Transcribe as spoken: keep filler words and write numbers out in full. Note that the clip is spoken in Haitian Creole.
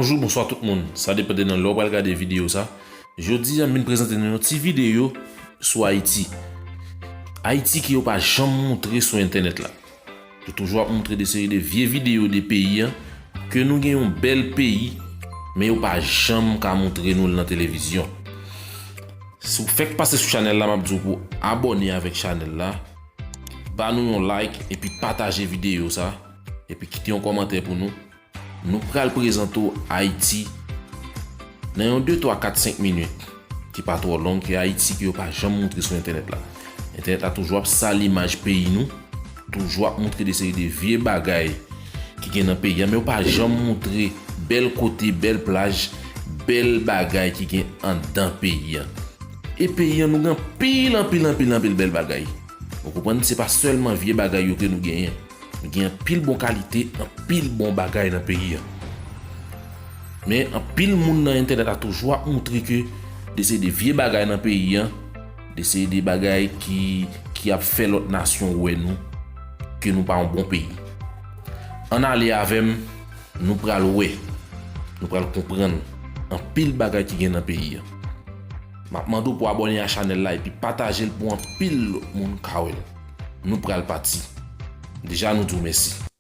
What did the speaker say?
Bonjou, bonswa tout moun. Sa depann de nan lè w pral gade videyo sa. Jodi a, m vin prezante nou yon ti videyo sou Ayiti. Ayiti ke yo pa janm moutre sou entènèt la. Yo toujou ap moutre de seri de vye videyo de peyi an, ke nou gen yon bèl peyi, men yo pa janm ka moutre nou l nan televizyon. Si w fèk pase sou chanèl la, m ap di w pou abòne avèk chanèl la, ba nou yon like, epi pataje videyo sa, epi kite yon kòmantè pou nou. Nou pral prezante w Ayiti nan yon de, twa, kat, senk minit, ki pa twò long, ke Ayiti ke yo pa janm moutre sou entènèt la. Entènèt la toujou ap sal imaj peyi nou, toujou ap moutre de seri de vye bagay ki gen nan peyi an, men yo pa janm moutre bèl kote, bèl plaj, bèl bagay ki gen anndan peyi an. E peyi an, nou gen anpil, anpil, anpil, anpil bèl bagay. Ou konprann, se pa sèlman vye bagay yo ke nou genyen. Nou gen anpil bon kalite, anpil bon bagay nan peyi an. Men anpil moun nan entènèt la toujou ap moutre ke de seri de vye bagay nan peyi an, de seri de bagay ki, ki ap fè lòt nasyon wè nou, ke nou pa yon bon peyi. Ann ale avè m, nou pral wè, nou pral konprann anpil bagay ki gen nan peyi an. M ap mande w pou abòne a chanèl la epi pataje l pou anpil lòt moun ka wè l. Nou pral pati. Deja nou di w mèsi.